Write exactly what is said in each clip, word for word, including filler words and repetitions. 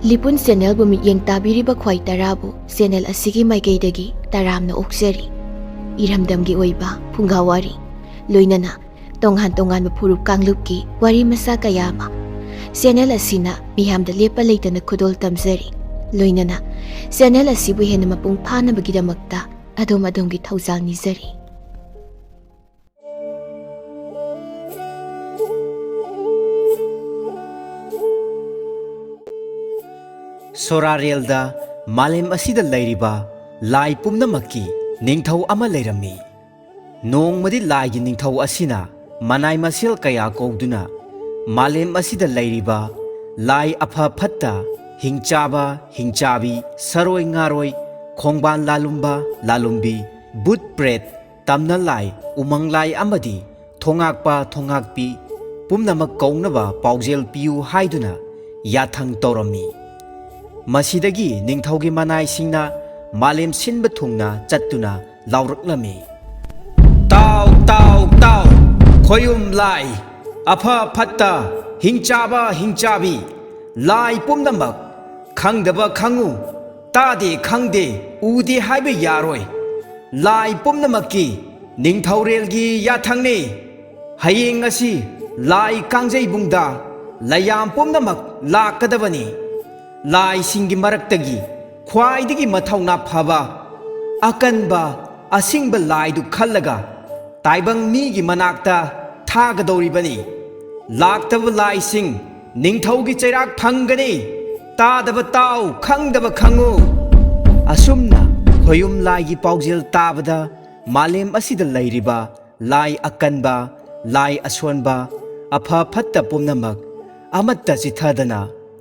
ꯂꯤꯄꯨꯟ ꯆꯦꯅꯦꯜꯕꯨ ꯃꯤꯠꯌꯦꯡ ꯇꯥꯕꯤꯔꯤꯕ ꯈ꯭ꯋꯥꯏ ꯇꯔꯥꯕꯨ ꯆꯦꯅꯦꯜ ꯑꯁꯤꯒꯤ ꯃꯥꯏꯀꯩꯗꯒꯤ ꯇꯔꯥꯝꯅ ꯑꯣꯛꯆꯔꯤ꯫ ꯏꯔꯝꯗꯝꯒꯤ ꯑꯣꯏꯕ ꯐꯨꯡꯒꯥ ꯋꯥꯔꯤ, ꯂꯣꯏꯅꯅ ꯇꯣꯉꯥꯟ ꯇꯣꯉꯥꯟꯕ ꯐꯨꯔꯨꯞ ꯀꯥꯡꯂꯨꯞꯀꯤ ꯋꯥꯔꯤ ꯃꯆꯥ ꯀꯌꯥ ꯑꯃ ꯆꯦꯅꯦꯜ ꯑꯁꯤꯅ ꯃꯤꯌꯥꯝꯗ ꯂꯦꯞꯄ ꯂꯩꯇꯅ ꯈꯨꯗꯣꯜ ꯇꯝꯖꯔꯤ꯫ ꯂꯣꯏꯅꯅ ꯆꯦꯅꯦꯜ ꯑꯁꯤꯕꯨ ꯍꯦꯟꯅ ꯃꯄꯨꯡ ꯐꯥꯅꯕꯒꯤꯗꯃꯛꯇ ꯑꯗꯣꯝ ꯑꯗꯣꯝꯒꯤ ꯊꯧꯖꯥꯜ ꯅꯤꯖꯔꯤ꯫ ꯁꯣꯔꯥꯔꯦꯜꯗ ꯃꯥꯂꯦꯝ ꯑꯁꯤꯗ ꯂꯩꯔꯤꯕ ꯂꯥꯏ ꯄꯨꯝꯅꯃꯛꯀꯤ ꯅꯤꯡꯊꯧ ꯑꯃ ꯂꯩꯔꯝꯃꯤ꯫ ꯅꯣꯡꯃꯗꯤ ꯂꯥꯏꯒꯤ ꯅꯤꯡꯊꯧ ꯑꯁꯤꯅ ꯃꯅꯥꯏ ꯃꯁꯦꯜ ꯀꯌꯥ ꯀꯧꯗꯨꯅ ꯃꯥꯂꯦꯝ ꯑꯁꯤꯗ ꯂꯩꯔꯤꯕ ꯂꯥꯏ ꯑꯐ ꯐꯠꯇ, ꯍꯤꯡꯆꯥꯕ ꯍꯤꯡꯆꯥꯕꯤ, ꯁꯔꯣꯏ ꯉꯥꯔꯣꯏ, ꯈꯣꯡꯕꯥꯟ ꯂꯥꯂꯨꯝꯕ ꯂꯥꯂꯨꯝꯕꯤ, ꯚꯨꯠ ꯄ꯭ꯔꯦꯠ, ꯇꯝꯅ ꯂꯥꯏ, ꯎꯃꯪ ꯂꯥꯏ ꯑꯃꯗꯤ ꯊꯣꯉꯥꯛꯄ ꯊꯣꯉꯥꯛꯄꯤ ꯄꯨꯝꯅꯃꯛ ꯀꯧꯅꯕ ꯄꯥꯎꯖꯦꯜ ꯄꯤꯌꯨ ꯍꯥꯏꯗꯨꯅ ꯌꯥꯊꯪ ꯇꯧꯔꯝꯃꯤ꯫ ꯃꯁꯤꯗꯒꯤ ꯅꯤꯡꯊꯧꯒꯤ ꯃꯅꯥꯏꯁꯤꯡꯅ ꯃꯥꯂꯦꯝ ꯁꯤꯟꯕ ꯊꯨꯡꯅ ꯆꯠꯇꯨꯅ ꯂꯥꯎꯔꯛꯂꯝꯃꯤ, "ꯇꯥꯎ, ꯇꯥꯎ, ꯇꯥꯎ, ꯈꯣꯌꯨꯝ ꯂꯥꯏ, ꯑꯐ ꯐꯠꯇ, ꯍꯤꯡꯆꯥꯕ ꯍꯤꯡꯆꯥꯕꯤ, ꯂꯥꯏ ꯄꯨꯝꯅꯃꯛ, ꯈꯪꯗꯕ ꯈꯪꯉꯨ, ꯇꯥꯗꯦ ꯈꯪꯗꯦ, ꯎꯗꯦ ꯍꯥꯏꯕ ꯌꯥꯔꯣꯏ꯫ ꯂꯥꯏ ꯄꯨꯝꯅꯃꯛꯀꯤ ꯅꯤꯡꯊꯧꯔꯦꯜꯒꯤ ꯌꯥꯊꯪꯅꯤ꯫ ꯍꯌꯦꯡ ꯑꯁꯤ ꯂꯥꯏ ꯀꯥꯡꯖꯩꯕꯨꯡꯗ ꯂꯩꯌꯥꯝ ꯄꯨꯝꯅꯃꯛ ꯂꯥꯛꯀꯗꯕꯅꯤ꯫ ꯂꯥꯏꯁꯤꯡꯒꯤ ꯃꯔꯛꯇꯒꯤ ꯈ꯭ꯋꯥꯏꯗꯒꯤ ꯃꯊꯧꯅꯥ ꯐꯕ, ꯑꯀꯟꯕ, ꯑꯁꯤꯡꯕ ꯂꯥꯏꯗꯨ ꯈꯜꯂꯒ ꯇꯥꯏꯕꯪ ꯃꯤꯒꯤ ꯃꯅꯥꯛꯇ ꯊꯥꯒꯗꯧꯔꯤꯕꯅꯤ꯫ ꯂꯥꯛꯇꯕ ꯂꯥꯏꯁꯤꯡ ꯅꯤꯡꯊꯧꯒꯤ ꯆꯩꯔꯥꯛ ꯐꯪꯒꯅꯤ꯫ ꯇꯥꯗꯕ ꯇꯥꯎ, ꯈꯪꯗꯕ ꯈꯪꯉꯨ꯫" ꯑꯁꯨꯝꯅ ꯈꯣꯌꯨꯝ ꯂꯥꯏꯒꯤ ꯄꯥꯎꯖꯦꯜ ꯇꯥꯕꯗ ꯃꯥꯂꯦꯝ ꯑꯁꯤꯗ ꯂꯩꯔꯤꯕ ꯂꯥꯏ ꯑꯀꯟꯕ, ꯂꯥꯏ ꯑꯁꯣꯟꯕ, ꯑꯐ ꯐꯠꯇ ꯄꯨꯝꯅꯃꯛ ꯑꯃꯠꯇ ꯆꯤꯊꯗꯅ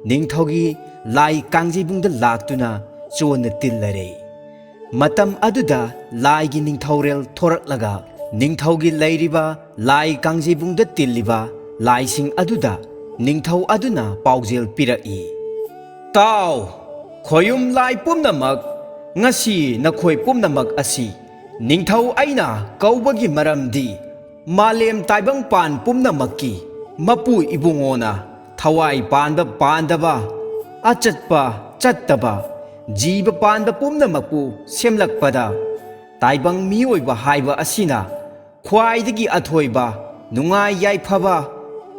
ꯅꯤꯡꯊꯧꯒꯤ ꯂꯥꯏ ꯀꯥꯡꯖꯩꯕꯨꯡꯗ ꯂꯥꯛꯇꯨꯅ ꯆꯣꯟꯅ ꯇꯤꯜꯂꯔꯦ꯫ ꯃꯇꯝ ꯑꯗꯨꯗ ꯂꯥꯏꯒꯤ ꯅꯤꯡꯊꯧꯔꯦꯜ ꯊꯣꯔꯛꯂꯒ ꯅꯤꯡꯊꯧꯒꯤ ꯂꯩꯔꯤꯕ ꯂꯥꯏ ꯀꯥꯡꯖꯩꯕꯨꯡꯗ ꯇꯤꯜꯂꯤꯕ ꯂꯥꯏꯁꯤꯡ ꯑꯗꯨꯗ ꯅꯤꯡꯊꯧ ꯑꯗꯨꯅ ꯄꯥꯎꯖꯦꯜ ꯄꯤꯔꯛꯏ, "ꯇꯥꯎ, ꯈꯣꯌꯨꯝ ꯂꯥꯏ ꯄꯨꯝꯅꯃꯛ, ꯉꯁꯤ ꯅꯈꯣꯏ ꯄꯨꯝꯅꯃꯛ ꯑꯁꯤ ꯅꯤꯡꯊꯧ ꯑꯩꯅ ꯀꯧꯕꯒꯤ ꯃꯔꯝꯗꯤ ꯃꯥꯂꯦꯝ ꯇꯥꯏꯕꯪꯄꯥꯟ ꯄꯨꯝꯅꯃꯛꯀꯤ ꯃꯄꯨ ꯏꯕꯨꯡꯉꯣꯅ ꯊꯋꯥꯏ ꯄꯥꯟꯕ ꯄꯥꯟꯗꯕ, ꯑꯆꯠꯄ, ꯆꯠꯇꯕ, ꯖꯤꯕ ꯄꯥꯟꯕ ꯄꯨꯝꯅꯃꯛꯄꯨ ꯁꯦꯝꯂꯛꯄꯗ ꯇꯥꯏꯕꯪ ꯃꯤꯑꯣꯏꯕ ꯍꯥꯏꯕ ꯑꯁꯤꯅ ꯈ꯭ꯋꯥꯏꯗꯒꯤ ꯑꯊꯣꯏꯕ, ꯅꯨꯡꯉꯥꯏ ꯌꯥꯏꯐꯕ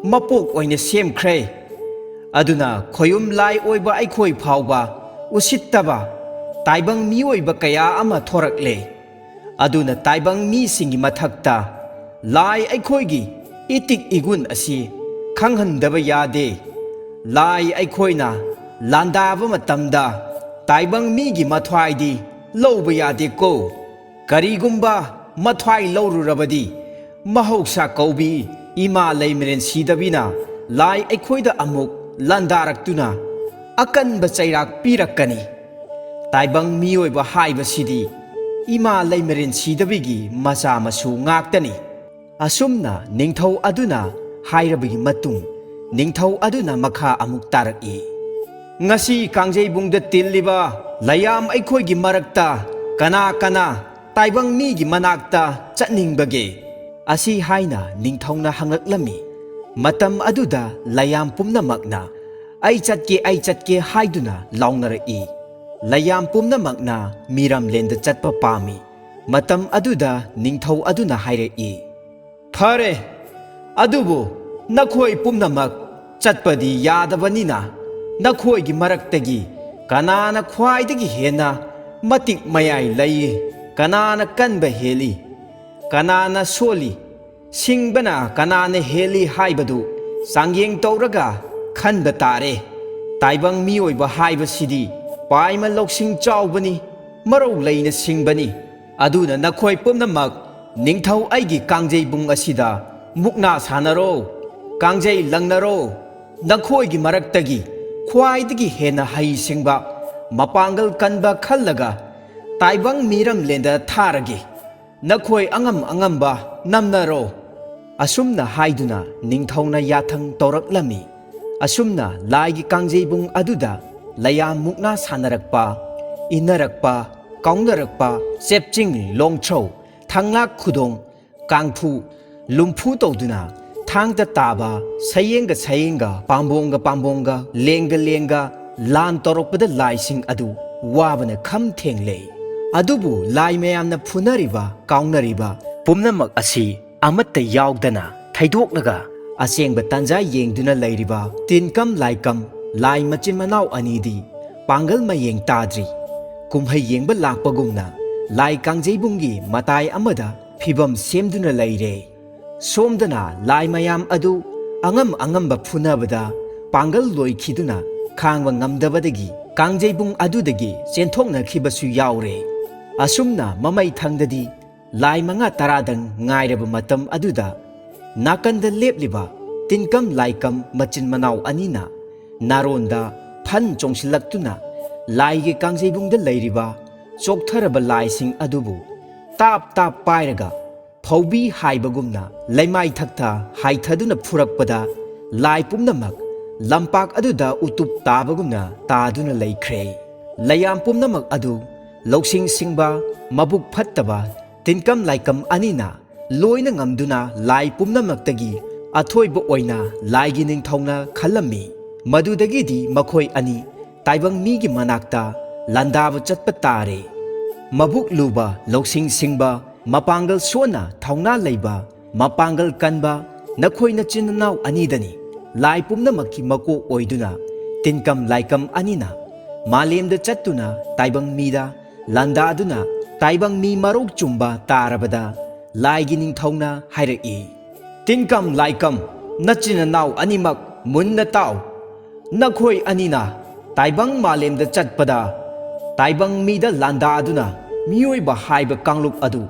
ꯃꯄꯣꯛ ꯑꯣꯏꯅ ꯁꯦꯝꯈ꯭ꯔꯦ꯫ ꯑꯗꯨꯅ ꯈꯣꯌꯨꯝ ꯂꯥꯏ ꯑꯣꯏꯕ ꯑꯩꯈꯣꯏ ꯐꯥꯎꯕ ꯎꯁꯤꯠꯇꯕ ꯇꯥꯏꯕꯪ ꯃꯤꯑꯣꯏꯕ ꯀꯌꯥ ꯑꯃ ꯊꯣꯔꯛꯂꯦ꯫ ꯑꯗꯨꯅ ꯇꯥꯏꯕꯪ ꯃꯤꯁꯤꯡꯒꯤ ꯃꯊꯛꯇ ꯂꯥꯏ ꯑꯩꯈꯣꯏꯒꯤ ꯏꯇꯤꯛ ꯏꯒꯨꯟ ꯑꯁꯤ ꯈꯪꯍꯟꯗꯕ ꯌꯥꯗꯦ꯫ ꯂꯥꯏ ꯑꯩꯈꯣꯏꯅ ꯂꯥꯟꯗꯥꯕ ꯃꯇꯝꯗ ꯇꯥꯏꯕꯪ ꯃꯤꯒꯤ ꯃꯊ꯭ꯋꯥꯏꯗꯤ ꯂꯧꯕ ꯌꯥꯗꯦꯀꯣ꯫ ꯀꯔꯤꯒꯨꯝꯕ ꯃꯊ꯭ꯋꯥꯏ ꯂꯧꯔꯨꯔꯕꯗꯤ ꯃꯍꯧꯁꯥ ꯀꯧꯕꯤ ꯏꯃꯥ ꯂꯩꯃꯔꯦꯟ ꯁꯤꯗꯕꯤꯅ ꯂꯥꯏ ꯑꯩꯈꯣꯏꯗ ꯑꯃꯨꯛ ꯂꯥꯟꯗꯥꯔꯛꯇꯨꯅ ꯑꯀꯟꯕ ꯆꯩꯔꯥꯛ ꯄꯤꯔꯛꯀꯅꯤ꯫ ꯇꯥꯏꯕꯪ ꯃꯤꯑꯣꯏꯕ ꯍꯥꯏꯕꯁꯤꯗꯤ ꯏꯃꯥ ꯂꯩꯃꯔꯦꯟ ꯁꯤꯗꯕꯤꯒꯤ ꯃꯆꯥ ꯃꯁꯨ ꯉꯥꯛꯇꯅꯤ꯫ ꯑꯁꯨꯝꯅ ꯅꯤꯡꯊꯧ ꯑꯗꯨꯅ ꯍꯥꯏꯔꯕꯒꯤ ꯃꯇꯨꯡ ꯅꯤꯡꯊꯧ ꯑꯗꯨꯅ ꯃꯈꯥ ꯑꯃꯨꯛ ꯇꯥꯔꯛꯏ꯫ ꯉꯁꯤ ꯀꯥꯡꯖꯩꯕꯨꯡꯗ ꯇꯤꯜꯂꯤꯕ ꯂꯩꯌꯥꯝ ꯑꯩꯈꯣꯏꯒꯤ ꯃꯔꯛꯇ ꯀꯅꯥ ꯀꯅꯥ ꯇꯥꯏꯕꯪ ꯃꯤꯒꯤ ꯃꯅꯥꯛꯇ ꯆꯠꯅꯤꯡꯕꯒꯦ? ꯑꯁꯤ ꯍꯥꯏꯅ ꯅꯤꯡꯊꯧꯅ ꯍꯪꯂꯛꯂꯝꯃꯤ꯫ ꯃꯇꯝ ꯑꯗꯨꯗ ꯂꯩꯌꯥꯝ ꯄꯨꯝꯅꯃꯛꯅ "ꯑꯩ ꯆꯠꯀꯦ, ꯑꯩ ꯆꯠꯀꯦ" ꯍꯥꯏꯗꯨꯅ ꯂꯥꯎꯅꯔꯛꯏ꯫ ꯂꯩꯌꯥꯝ ꯄꯨꯝꯅꯃꯛꯅ ꯃꯤꯔꯝꯂꯦꯟꯗ ꯆꯠꯄ ꯄꯥꯝꯃꯤ꯫ ꯃꯇꯝ ꯑꯗꯨꯗ ꯅꯤꯡꯊꯧ ꯑꯗꯨꯅ ꯍꯥꯏꯔꯛꯏ, "ꯐꯔꯦ, ꯑꯗꯨꯕꯨ ꯅꯈꯣꯏ ꯄꯨꯝꯅꯃꯛ ꯆꯠꯄꯗꯤ ꯌꯥꯗꯕꯅꯤꯅ, ꯅꯈꯣꯏꯒꯤ ꯃꯔꯛꯇꯒꯤ ꯀꯅꯥꯅ ꯈ꯭ꯋꯥꯏꯗꯒꯤ ꯍꯦꯟꯅ ꯃꯇꯤꯛ ꯃꯌꯥꯏ ꯂꯩ, ꯀꯅꯥꯅ ꯀꯟꯕ ꯍꯦꯜꯂꯤ, ꯀꯅꯥꯅ ꯁꯣꯜꯂꯤ, ꯁꯤꯡꯕꯅ ꯀꯅꯥꯅ ꯍꯦꯜꯂꯤ ꯍꯥꯏꯕꯗꯨ ꯆꯥꯡꯌꯦꯡ ꯇꯧꯔꯒ ꯈꯟꯕ ꯇꯥꯔꯦ꯫ ꯇꯥꯏꯕꯪ ꯃꯤꯑꯣꯏꯕ ꯍꯥꯏꯕꯁꯤꯗꯤ ꯄꯥꯏꯃ ꯂꯧꯁꯤꯡ ꯆꯥꯎꯕꯅꯤ, ꯃꯔꯧ ꯂꯩꯅ ꯁꯤꯡꯕꯅꯤ꯫ ꯑꯗꯨꯅ ꯅꯈꯣꯏ ꯄꯨꯝꯅꯃꯛ ꯅꯤꯡꯊꯧ ꯑꯩꯒꯤ ꯀꯥꯡꯖꯩꯕꯨꯡ ꯑꯁꯤꯗ ꯃꯨꯛꯅꯥ ꯁꯥꯟꯅꯔꯣ, ꯀꯥꯡꯖꯩ ꯂꯪꯅꯔꯣ꯫ ꯅꯈꯣꯏꯒꯤ ꯃꯔꯛꯇꯒꯤ ꯈ꯭ꯋꯥꯏꯗꯒꯤ ꯍꯦꯟꯅ ꯍꯩꯁꯤꯡꯕ, ꯃꯄꯥꯡꯒꯜ ꯀꯟꯕ ꯈꯜꯂꯒ ꯇꯥꯏꯕꯪ ꯃꯤꯔꯝꯂꯦꯟꯗ ꯊꯥꯔꯒꯦ꯫ ꯅꯈꯣꯏ ꯑꯉꯝ ꯑꯉꯝꯕ ꯅꯝꯅꯔꯣ꯫" ꯑꯁꯨꯝꯅ ꯍꯥꯏꯗꯨꯅ ꯅꯤꯡꯊꯧꯅ ꯌꯥꯊꯪ ꯇꯧꯔꯛꯂꯝꯃꯤ꯫ ꯑꯁꯨꯝꯅ ꯂꯥꯏꯒꯤ ꯀꯥꯡꯖꯩꯕꯨꯡ ꯑꯗꯨꯗ ꯂꯩꯌꯥꯝ ꯃꯨꯛꯅꯥ ꯁꯥꯟꯅꯔꯛꯄ, ꯏꯟꯅꯔꯛꯄ, ꯀꯥꯎꯅꯔꯛꯄ, ꯆꯦꯞꯆꯤꯡ ꯂꯣꯡꯊ꯭ꯔꯧ, ꯊꯥꯡꯂꯥꯛ ꯈꯨꯗꯣꯡ, ꯀꯥꯡꯐꯨ, ꯂꯨꯝꯐꯨ ꯇꯧꯗꯨꯅ ꯊꯥꯡꯗ ꯇꯥꯕ, ꯁꯌꯦꯡꯒ ꯁꯌꯦꯡꯒ, ꯄꯥꯝꯕꯣꯡꯒ ꯄꯥꯝꯕꯣꯡꯒ, ꯂꯦꯡꯒ ꯂꯦꯡꯒ, ꯂꯥꯟ ꯇꯧꯔꯛꯄꯗ ꯂꯥꯏꯁꯤꯡ ꯑꯗꯨ ꯋꯥꯕꯅ ꯈꯝ ꯊꯦꯡꯂꯦ꯫ ꯑꯗꯨꯕꯨ ꯂꯥꯏ ꯃꯌꯥꯝꯅ ꯐꯨꯅꯔꯤꯕ, ꯀꯥꯎꯅꯔꯤꯕ ꯄꯨꯝꯅꯃꯛ ꯑꯁꯤ ꯑꯃꯠꯇ ꯌꯥꯎꯗꯅ ꯊꯩꯗꯣꯛꯂꯒ ꯑꯁꯦꯡꯕ ꯇꯥꯟꯖꯥ ꯌꯦꯡꯗꯨꯅ ꯂꯩꯔꯤꯕ ꯇꯤꯟꯀꯝ ꯂꯥꯏꯀꯝ ꯂꯥꯏ ꯃꯆꯤꯟ ꯃꯅꯥꯎ ꯑꯅꯤꯗꯤ ꯄꯥꯡꯒꯜ ꯃꯌꯦꯡ ꯇꯥꯗ꯭ꯔꯤ꯫ ꯀꯨꯝꯍꯩ ꯌꯦꯡꯕ ꯂꯥꯛꯄꯒꯨꯝꯅ ꯂꯥꯏ ꯀꯥꯡꯖꯩꯕꯨꯡꯒꯤ ꯃꯇꯥꯏ ꯑꯃꯗ ꯐꯤꯕꯝ ꯁꯦꯝꯗꯨꯅ ꯂꯩꯔꯦ꯫ ꯁꯣꯝꯗꯅ ꯂꯥꯏ ꯃꯌꯥꯝ ꯑꯗꯨ ꯑꯉꯝ ꯑꯉꯝꯕ ꯐꯨꯅꯕꯗ ꯄꯥꯡꯒꯜ ꯂꯣꯏꯈꯤꯗꯨꯅ ꯈꯥꯡꯕ ꯉꯝꯗꯕꯗꯒꯤ ꯀꯥꯡꯖꯩꯕꯨꯡ ꯑꯗꯨꯗꯒꯤ ꯆꯦꯟꯊꯣꯛꯅꯈꯤꯕꯁꯨ ꯌꯥꯎꯔꯦ꯫ ꯑꯁꯨꯝꯅ ꯃꯃꯩ ꯊꯪꯗꯗꯤ ꯂꯥꯏ ꯃꯉꯥ ꯇꯔꯥꯗꯪ ꯉꯥꯏꯔꯕ ꯃꯇꯝ ꯑꯗꯨꯗ ꯅꯥꯀꯟꯗ ꯂꯦꯞꯂꯤꯕ ꯇꯤꯟꯀꯝ ꯂꯥꯏꯀꯝ ꯃꯆꯤꯟ ꯃꯅꯥꯎ ꯑꯅꯤꯅ ꯅꯥꯔꯣꯟꯗ ꯐꯟ ꯆꯣꯡꯁꯤꯜꯂꯛꯇꯨꯅ ꯂꯥꯏꯒꯤ ꯀꯥꯡꯖꯩꯕꯨꯡꯗ ꯂꯩꯔꯤꯕ ꯆꯣꯛꯊꯔꯕ ꯂꯥꯏꯁꯤꯡ ꯑꯗꯨꯕꯨ ꯇꯥꯞ ꯇꯥꯞ ꯄꯥꯏꯔꯒ ꯐꯧꯕꯤ ꯍꯥꯏꯕꯒꯨꯝꯅ ꯂꯩꯃꯥꯏꯊꯛꯇ ꯍꯥꯏꯊꯗꯨꯅ ꯐꯨꯔꯛꯄꯗ ꯂꯥꯏ ꯄꯨꯝꯅꯃꯛ ꯂꯝꯄꯥꯛ ꯑꯗꯨꯗ ꯎꯇꯨꯞ ꯇꯥꯕꯒꯨꯝꯅ ꯇꯥꯗꯨꯅ ꯂꯩꯈ꯭ꯔꯦ꯫ ꯂꯩꯌꯥꯝ ꯄꯨꯝꯅꯃꯛ ꯑꯗꯨ ꯂꯧꯁꯤꯡ ꯁꯤꯡꯕ, ꯃꯕꯨꯛ ꯐꯠꯇꯕ ꯇꯤꯟꯀꯝ ꯂꯥꯏꯀꯝ ꯑꯅꯤꯅ ꯂꯣꯏꯅ ꯉꯝꯗꯨꯅ ꯂꯥꯏ ꯄꯨꯝꯅꯃꯛꯇꯒꯤ ꯑꯊꯣꯏꯕ ꯑꯣꯏꯅ ꯂꯥꯏꯒꯤ ꯅꯤꯡꯊꯧꯅ ꯈꯜꯂꯝꯃꯤ꯫ ꯃꯗꯨꯗꯒꯤꯗꯤ ꯃꯈꯣꯏ ꯑꯅꯤ ꯇꯥꯏꯕꯪ ꯃꯤꯒꯤ ꯃꯅꯥꯛꯇ ꯂꯥꯟꯗꯥꯕ ꯆꯠꯄ ꯇꯥꯔꯦ꯫ ꯃꯕꯨꯛ ꯂꯨꯕ, ꯂꯧꯁꯤꯡ ꯁꯤꯡꯕ, ꯃꯄꯥꯡꯒꯜ ꯁꯣꯟꯅ ꯊꯧꯅꯥ ꯂꯩꯕ, ꯃꯄꯥꯡꯒꯜ ꯀꯟꯕ ꯅꯈꯣꯏ ꯅꯆꯤꯟ ꯅꯅꯥꯎ ꯑꯅꯤꯗꯅꯤ ꯂꯥꯏ ꯄꯨꯝꯅꯃꯛꯀꯤ ꯃꯀꯣꯛ ꯑꯣꯏꯗꯨꯅ ꯇꯤꯟꯀꯝ ꯂꯥꯏꯀꯝ ꯑꯅꯤꯅ ꯃꯥꯂꯦꯝꯗ ꯆꯠꯇꯨꯅ ꯇꯥꯏꯕꯪ ꯃꯤꯗ ꯂꯥꯟꯗꯥꯗꯨꯅ ꯇꯥꯏꯕꯪ ꯃꯤ ꯃꯔꯧ ꯆꯨꯝꯕ ꯇꯥꯔꯕꯗ ꯂꯥꯏꯒꯤ ꯅꯤꯡꯊꯧꯅ ꯍꯥꯏꯔꯛꯏ, "ꯇꯤꯟꯀꯝ ꯂꯥꯏꯀꯝ, ꯅꯆꯤꯟ ꯅꯅꯥꯎ ꯑꯅꯤꯃꯛ ꯃꯨꯟꯅ ꯇꯥꯎ꯫ ꯅꯈꯣꯏ ꯑꯅꯤꯅ ꯇꯥꯏꯕꯪ ꯃꯥꯂꯦꯝꯗ ꯆꯠꯄꯗ ꯇꯥꯏꯕꯪ ꯃꯤꯗ ꯂꯥꯟꯗꯥꯗꯨꯅ ꯃꯤꯑꯣꯏꯕ ꯍꯥꯏꯕ ꯀꯥꯡꯂꯨꯞ ꯑꯗꯨ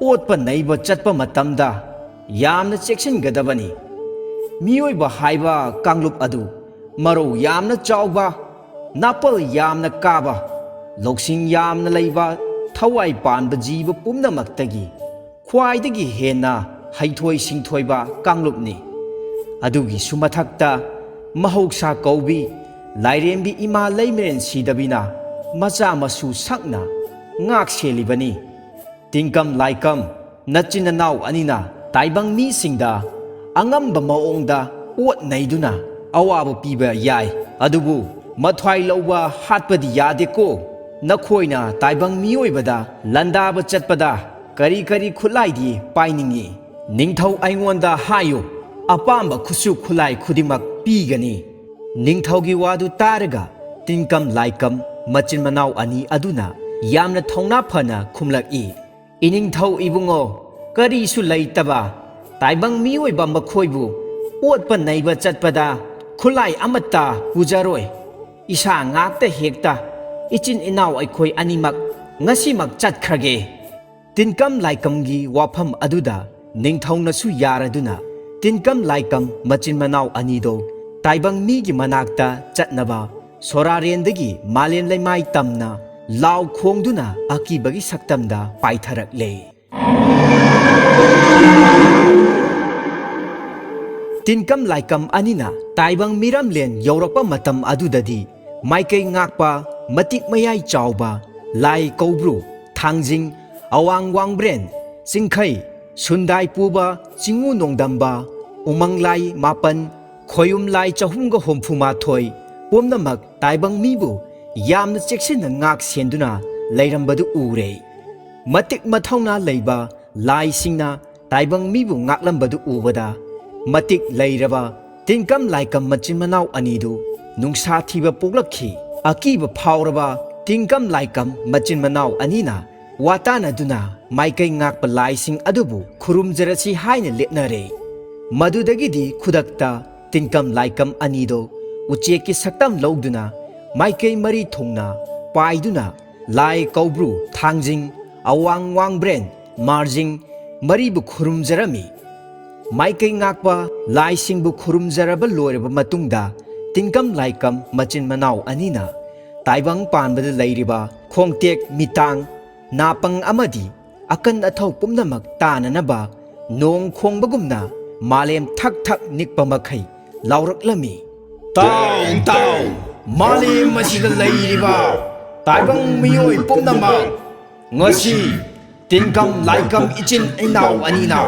ꯑꯣꯠꯄ ꯅꯩꯕ ꯆꯠꯄ ꯃꯇꯝꯗ ꯌꯥꯝꯅ ꯆꯦꯛꯁꯤꯟꯒꯗꯕꯅꯤ꯫ ꯃꯤꯑꯣꯏꯕ ꯍꯥꯏꯕ ꯀꯥꯡꯂꯨꯞ ꯑꯗꯨ ꯃꯔꯧ ꯌꯥꯝꯅ ꯆꯥꯎꯕ, ꯅꯥꯄꯜ ꯌꯥꯝꯅ ꯀꯥꯕ, ꯂꯧꯁꯤꯡ ꯌꯥꯝꯅ ꯂꯩꯕ, ꯊꯋꯥꯏ ꯄꯥꯟꯕ ꯖꯤꯕ ꯄꯨꯝꯅꯃꯛꯇꯒꯤ ꯈ꯭ꯋꯥꯏꯗꯒꯤ ꯍꯦꯟꯅ ꯍꯩꯊꯣꯏ ꯁꯤꯡꯊꯣꯏꯕ ꯀꯥꯡꯂꯨꯞꯅꯤ꯫ ꯑꯗꯨꯒꯤꯁꯨ ꯃꯊꯛꯇ ꯃꯍꯧꯁꯥ ꯀꯧꯕꯤ ꯂꯥꯏꯔꯦꯝꯕꯤ ꯏꯃꯥ ꯂꯩꯃꯔꯦꯟ ꯁꯤꯗꯕꯤꯅ ꯃꯆꯥ ꯃꯁꯨ ꯁꯛꯅ ꯉꯥꯛ ꯁꯦꯜꯂꯤꯕꯅꯤ꯫ ꯇꯤꯟꯀꯝ ꯂꯥꯏꯀꯝ, ꯅꯆꯤꯟ ꯅꯅꯥꯎ ꯑꯅꯤꯅ ꯇꯥꯏꯕꯪ ꯃꯤꯁꯤꯡꯗ ꯑꯉꯝꯕ ꯃꯑꯣꯡꯗ ꯑꯣꯠ ꯅꯩꯗꯨꯅ ꯑꯋꯥꯕ ꯄꯤꯕ ꯌꯥꯏ, ꯑꯗꯨꯕꯨ ꯃꯊ꯭ꯋꯥꯏ ꯂꯧꯕ ꯍꯥꯠꯄꯗꯤ ꯌꯥꯗꯦꯀꯣ꯫ ꯅꯈꯣꯏꯅ ꯇꯥꯏꯕꯪ ꯃꯤꯑꯣꯏꯕꯗ ꯂꯥꯟꯗꯥꯕ ꯆꯠꯄꯗ ꯀꯔꯤ ꯀꯔꯤ ꯈꯨꯠꯂꯥꯏꯗꯤ ꯄꯥꯏꯅꯤꯡꯏ? ꯅꯤꯡꯊꯧ ꯑꯩꯉꯣꯟꯗ ꯍꯥꯏꯌꯨ, ꯑꯄꯥꯝꯕ ꯈꯨꯠꯁꯨ ꯈꯨꯠꯂꯥꯏ ꯈꯨꯗꯤꯡꯃꯛ ꯄꯤꯒꯅꯤ꯫ ꯅꯤꯡꯊꯧꯒꯤ ꯋꯥꯗꯨ ꯇꯥꯔꯒ ꯇꯤꯟꯀꯝ ꯂꯥꯏꯀꯝ ꯃꯆꯤꯟ ꯃꯅꯥꯎ ꯑꯅꯤ ꯑꯗꯨꯅ ꯌꯥꯝꯅ ꯊꯧꯅꯥ ꯐꯅ ꯈꯨꯝꯂꯛꯏ, "ꯏꯅꯤꯡꯊꯧ ꯏꯕꯨꯡꯉꯣ, ꯀꯔꯤꯁꯨ ꯂꯩꯇꯕ ꯇꯥꯏꯕꯪ ꯃꯤꯑꯣꯏꯕ ꯃꯈꯣꯏꯕꯨ ꯑꯣꯠꯄ ꯅꯩꯕ ꯆꯠꯄꯗ ꯈꯨꯠꯂꯥꯏ ꯑꯃꯠꯇ ꯄꯨꯖꯔꯣꯏ꯫ ꯏꯁꯥ ꯉꯥꯛꯇ ꯍꯦꯛꯇ ꯏꯆꯤꯟ ꯏꯅꯥꯎ ꯑꯩꯈꯣꯏ ꯑꯅꯤꯃꯛ ꯉꯁꯤꯃꯛ ꯆꯠꯈ꯭ꯔꯒꯦ꯫" ꯇꯤꯟꯀꯝ ꯂꯥꯏꯀꯝꯒꯤ ꯋꯥꯐꯝ ꯑꯗꯨꯗ ꯅꯤꯡꯊꯧꯅꯁꯨ ꯌꯥꯔꯗꯨꯅ ꯇꯤꯟꯀꯝ ꯂꯥꯏꯀꯝ ꯃꯆꯤꯟ ꯃꯅꯥꯎ ꯑꯅꯤꯗꯣ ꯇꯥꯏꯕꯪ ꯃꯤꯒꯤ ꯃꯅꯥꯛꯇ ꯆꯠꯅꯕ ꯁꯣꯔꯥꯔꯦꯟꯗꯒꯤ ꯃꯥꯂꯦꯝ ꯂꯩꯃꯥꯏ ꯇꯝꯅ ꯂꯥꯎ ꯈꯣꯡꯗꯨꯅ ꯑꯀꯤꯕꯒꯤ ꯁꯛꯇꯝꯗ ꯄꯥꯏꯊꯔꯛꯂꯦ꯫ ꯇꯤꯟꯀꯝ ꯂꯥꯏꯀꯝ ꯑꯅꯤꯅ ꯇꯥꯏꯕꯪ ꯃꯤꯔꯝꯂꯦꯟ ꯌꯧꯔꯛꯄ ꯃꯇꯝ ꯑꯗꯨꯗꯗꯤ ꯃꯥꯏꯀꯩ ꯉꯥꯛꯄ ꯃꯇꯤꯛ ꯃꯌꯥꯏ ꯆꯥꯎꯕ ꯂꯥꯏ ꯀꯧꯕ꯭ꯔꯨ, ꯊꯥꯡꯖꯤꯡ, ꯑꯋꯥꯡ ꯋꯥꯡꯕ꯭ꯔꯦꯟ, ꯆꯤꯡꯈꯩ, ꯁꯨꯟꯗꯥꯏ ꯄꯨꯕ, ꯆꯤꯡꯉꯨ ꯅꯣꯡꯗꯝꯕ, ꯎꯃꯪ ꯂꯥꯏ ꯃꯥꯄꯟ, ꯈꯣꯌꯨꯝ ꯂꯥꯏ ꯆꯍꯨꯝꯒ ꯍꯨꯝꯐꯨ ꯃꯥꯊꯣꯏ ꯄꯨꯝꯅꯃꯛ ꯇꯥꯏꯕꯪ ꯃꯤꯕꯨ ꯌꯥꯝꯅ ꯆꯦꯛꯁꯤꯟꯅ ꯉꯥꯛ ꯁꯦꯟꯗꯨꯅ ꯂꯩꯔꯝꯕꯗꯨ ꯎꯔꯦ꯫ ꯃꯇꯤꯛ ꯃꯊꯧꯅꯥ ꯂꯩꯕ ꯂꯥꯏꯁꯤꯡꯅ ꯇꯥꯏꯕꯪ ꯃꯤꯕꯨ ꯉꯥꯛꯂꯝꯕꯗꯨ ꯎꯕꯗ ꯃꯇꯤꯛ ꯂꯩꯔꯕ ꯇꯤꯟꯀꯝ ꯂꯥꯏꯀꯝ ꯃꯆꯤꯟ ꯃꯅꯥꯎ ꯑꯅꯤꯗꯨ ꯅꯨꯡꯁꯥ ꯊꯤꯕ ꯄꯣꯛꯂꯛꯈꯤ꯫ ꯑꯀꯤꯕ ꯐꯥꯎꯔꯕ ꯇꯤꯟꯀꯝ ꯂꯥꯏꯀꯝ ꯃꯆꯤꯟ ꯃꯅꯥꯎ ꯑꯅꯤꯅ ꯋꯥꯇꯥꯅꯗꯨꯅ ꯃꯥꯏꯀꯩ ꯉꯥꯛꯄ ꯂꯥꯏꯁꯤꯡ ꯑꯗꯨꯕꯨ ꯈꯨꯔꯨꯝꯖꯔꯁꯤ ꯍꯥꯏꯅ ꯂꯦꯞꯅꯔꯦ꯫ ꯃꯗꯨꯗꯒꯤꯗꯤ ꯈꯨꯗꯛꯇ ꯇꯤꯟꯀꯝ ꯂꯥꯏꯀꯝ ꯑꯅꯤꯗꯣ ꯎꯆꯦꯛꯀꯤ ꯁꯛꯇꯝ ꯂꯧꯗꯨꯅ ꯃꯥꯏꯀꯩ ꯃꯔꯤ ꯊꯨꯡꯅ ꯄꯥꯏꯗꯨꯅ ꯂꯥꯏ ꯀꯧꯕ꯭ꯔꯨ, ꯊꯥꯡꯖꯤꯡ, ꯑꯋꯥꯡ ꯋꯥꯡꯕ꯭ꯔꯦꯟ, ꯃꯥꯔꯖꯤꯡ ꯃꯔꯤꯕꯨ ꯈꯨꯔꯨꯝꯖꯔꯝꯃꯤ꯫ ꯃꯥꯏꯀꯩ ꯉꯥꯛꯄ ꯂꯥꯏꯁꯤꯡꯕꯨ ꯈꯨꯔꯨꯝꯖꯔꯕ ꯂꯣꯏꯔꯕ ꯃꯇꯨꯡꯗ ꯇꯤꯟꯀꯝ ꯂꯥꯏꯀꯝ ꯃꯆꯤꯟ ꯃꯅꯥꯎ ꯑꯅꯤꯅ ꯇꯥꯏꯕꯪ ꯄꯥꯟꯕꯗ ꯂꯩꯔꯤꯕ ꯈꯣꯡꯇꯦꯛ ꯃꯤꯇꯥꯡ ꯅꯥꯄꯪ ꯑꯃꯗꯤ ꯑꯀꯟ ꯑꯊꯧ ꯄꯨꯝꯅꯃꯛ ꯇꯥꯅꯅꯕ ꯅꯣꯡ ꯈꯣꯡꯕꯒꯨꯝꯅ ꯃꯥꯂꯦꯝ ꯊꯛ ꯊꯛ ꯅꯤꯛꯄ ꯃꯈꯩ ꯂꯥꯎꯔꯛꯂꯝꯃꯤ꯫ "ꯇꯥꯎ, ꯇꯥꯎ, ꯃꯥꯂꯦꯝ ꯑꯁꯤꯗ ꯂꯩꯔꯤꯕ ꯇꯥꯏꯕꯪ ꯃꯤꯑꯣꯏ ꯄꯨꯝꯅꯃꯛ, ꯉꯁꯤ ꯇꯤꯟꯀꯝ ꯂꯥꯏꯀꯝ ꯏꯆꯤꯟ ꯏꯅꯥꯎ ꯑꯅꯤꯅ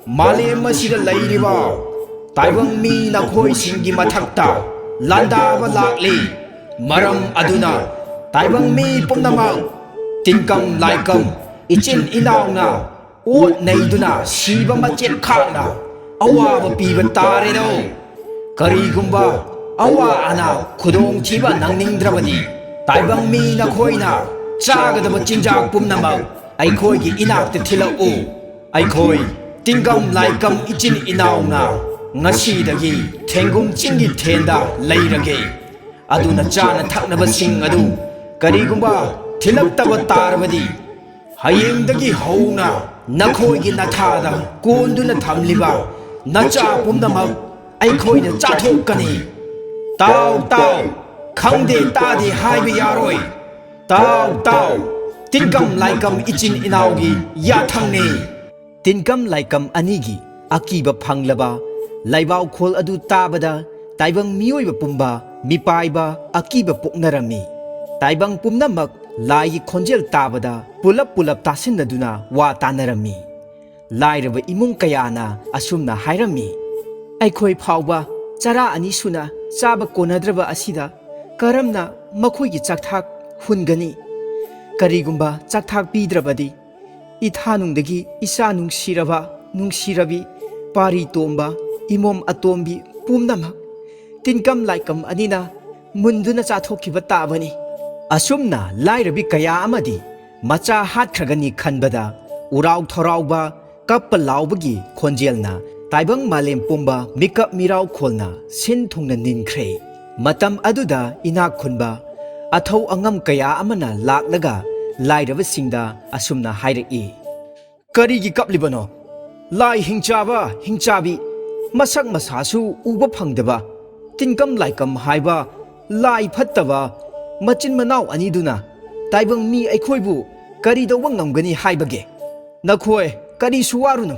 ꯃꯥꯂꯦꯝ ꯑꯁꯤꯗ ꯂꯩꯔꯤꯕ ꯇꯥꯏꯕꯪ ꯃꯤ ꯅꯈꯣꯏꯁꯤꯡꯒꯤ ꯃꯊꯛꯇ ꯂꯥꯟꯗꯥꯕ ꯂꯥꯛꯂꯤ꯫ ꯃꯔꯝ ꯑꯗꯨꯅ ꯇꯥꯏꯕꯪ ꯃꯤ ꯄꯨꯝꯅꯃꯛ ꯇꯤꯟꯀꯝ ꯂꯥꯏꯀꯝ ꯏꯆꯤꯟ ꯏꯅꯥꯎꯅ ꯑꯣꯠ ꯅꯩꯗꯨꯅ ꯁꯤꯕ ꯃꯆꯦꯠ ꯈꯥꯛꯅ ꯑꯋꯥꯕ ꯄꯤꯕ ꯇꯥꯔꯦꯗꯣ꯫ ꯀꯔꯤꯒꯨꯝꯕ ꯑꯋꯥ ꯑꯅꯥ ꯈꯨꯗꯣꯡꯊꯤꯕ ꯅꯪꯅꯤꯡꯗ꯭ꯔꯕꯗꯤ ꯇꯥꯏꯕꯪ ꯃꯤ ꯅꯈꯣꯏꯅ ꯆꯥꯒꯗꯕ ꯆꯤꯟꯖꯥꯛ ꯄꯨꯝꯅꯃꯛ ꯑꯩꯈꯣꯏꯒꯤ ꯏꯅꯥꯛꯇ ꯊꯤꯜꯂꯛꯎ꯫ ꯑꯩꯈꯣꯏ ꯇꯤꯡꯒꯝ ꯂꯥꯏꯀꯝ ꯏꯆꯤꯟ ꯏꯅꯥꯎꯅ ꯉꯁꯤꯗꯒꯤ ꯊꯦꯡꯒꯨꯝ ꯆꯤꯡꯒꯤ ꯊꯦꯟꯗ ꯂꯩꯔꯒꯦ꯫ ꯑꯗꯨꯅ ꯆꯥꯅ ꯊꯛꯅꯕꯁꯤꯡ ꯑꯗꯨ ꯀꯔꯤꯒꯨꯝꯕ ꯊꯤꯜꯂꯛꯇꯕ ꯇꯥꯔꯕꯗꯤ ꯍꯌꯦꯡꯗꯒꯤ ꯍꯧꯅ ꯅꯈꯣꯏꯒꯤ ꯅꯊꯥꯗ ꯀꯣꯟꯗꯨꯅ ꯊꯝꯂꯤꯕ ꯅꯆꯥ ꯄꯨꯝꯅꯃꯛ ꯑꯩꯈꯣꯏꯅ ꯆꯥꯊꯣꯛꯀꯅꯤ꯫ ꯇꯥꯎ ꯇꯥꯎ, ꯈꯪꯗꯦ ꯇꯥꯗꯦ ꯍꯥꯏꯕ ꯌꯥꯔꯣꯏ꯫ ꯇꯥꯎ ꯇꯥꯎ, ꯇꯤꯟꯀꯝ ꯂꯥꯏꯀꯝ ꯏꯆꯤꯟ ꯏꯅꯥꯎꯒꯤ ꯌꯥꯊꯪꯅꯤ꯫ ꯇꯤꯟꯀꯝ ꯂꯥꯏꯀꯝ ꯑꯅꯤꯒꯤ ꯑꯀꯤꯕ ꯐꯪꯂꯕ ꯂꯥꯏꯕꯥꯎꯈꯣꯜ ꯑꯗꯨ ꯇꯥꯕꯗ ꯇꯥꯏꯕꯪ ꯃꯤꯑꯣꯏꯕ ꯄꯨꯝꯕ ꯃꯤꯄꯥꯏꯕ ꯑꯀꯤꯕ ꯄꯣꯛꯅꯔꯝꯃꯤ꯫ ꯇꯥꯏꯕꯪ ꯄꯨꯝꯅꯃꯛ ꯂꯥꯏꯒꯤ ꯈꯣꯟꯖꯦꯜ ꯇꯥꯕꯗ ꯄꯨꯂꯞ ꯄꯨꯂꯞ ꯇꯥꯁꯤꯟꯅꯗꯨꯅ ꯋꯥ ꯇꯥꯅꯔꯝꯃꯤ꯫ ꯂꯥꯏꯔꯕ ꯏꯃꯨꯡ ꯀꯌꯥꯅ ꯑꯁꯨꯝꯅ ꯍꯥꯏꯔꯝꯃꯤ, "ꯑꯩꯈꯣꯏ ꯐꯥꯎꯕ ꯆꯔꯥ ꯑꯅꯤ ꯁꯨꯅ ꯆꯥꯕ ꯀꯣꯟꯅꯗ꯭ꯔꯕ ꯑꯁꯤꯗ ꯀꯔꯝꯅ ꯃꯈꯣꯏꯒꯤ ꯆꯥꯛꯊꯥꯛ ꯍꯨꯟꯒꯅꯤ? ꯀꯔꯤꯒꯨꯝꯕ ꯆꯥꯛꯊꯥꯛ ꯄꯤꯗ꯭ꯔꯕꯗꯤ ꯏꯊꯥꯅꯨꯡꯗꯒꯤ ꯏꯆꯥ ꯅꯨꯡꯁꯤꯔꯕ ꯅꯨꯡꯁꯤꯔꯕꯤ, ꯄꯥꯔꯤ ꯇꯣꯝꯕ, ꯏꯃꯣꯝ ꯑꯇꯣꯝꯕꯤ ꯄꯨꯝꯅꯃꯛ ꯇꯤꯟꯀꯝ ꯂꯥꯏꯀꯝ ꯑꯅꯤꯅ ꯃꯨꯟꯗꯨꯅ ꯆꯥꯊꯣꯛꯈꯤꯕ ꯇꯥꯕꯅꯤ"꯫ ꯑꯁꯨꯝꯅ ꯂꯥꯏꯔꯕꯤ ꯀꯌꯥ ꯑꯃꯗꯤ ꯃꯆꯥ ꯍꯥꯠꯈ꯭ꯔꯒꯅꯤ ꯈꯟꯕꯗ ꯎꯔꯥꯎ ꯊꯔꯥꯎꯕ, ꯀꯞꯄ ꯂꯥꯎꯕꯒꯤ ꯈꯣꯟꯖꯦꯜꯅ ꯇꯥꯏꯕꯪ ꯃꯥꯂꯦꯝ ꯄꯨꯝꯕ ꯃꯤꯀꯞ ꯃꯤꯔꯥꯎ ꯈꯣꯜꯅ ꯁꯤꯟ ꯊꯨꯡꯅ ꯅꯤꯟꯈ꯭ꯔꯦ꯫ ꯃꯇꯝ ꯑꯗꯨꯗ ꯏꯅꯥꯛ ꯈꯨꯟꯕ ꯑꯊꯧ ꯑꯉꯝ ꯀꯌꯥ ꯑꯃꯅ ꯂꯥꯛꯂꯒ ꯂꯥꯏꯔꯕꯁꯤꯡꯗ ꯑꯁꯨꯝꯅ ꯍꯥꯏꯔꯛꯏ, "ꯀꯔꯤꯒꯤ ꯀꯞꯂꯤꯕꯅꯣ? ꯂꯥꯏ ꯍꯤꯡꯆꯥꯕ ꯍꯤꯡꯆꯥꯕꯤ, ꯃꯁꯛ ꯃꯁꯥꯁꯨ ꯎꯕ ꯐꯪꯗꯕ ꯇꯤꯟꯀꯝ ꯂꯥꯏꯀꯝ ꯍꯥꯏꯕ ꯂꯥꯏ ꯐꯠꯇꯕ ꯃꯆꯤꯟ ꯃꯅꯥꯎ ꯑꯅꯤꯗꯨꯅ ꯇꯥꯏꯕꯪ ꯃꯤ ꯑꯩꯈꯣꯏꯕꯨ ꯀꯔꯤ ꯇꯧꯕ ꯉꯝꯒꯅꯤ ꯍꯥꯏꯕꯒꯦ? ꯅꯈꯣꯏ ꯀꯔꯤꯁꯨ ꯋꯥꯔꯨꯅꯨ,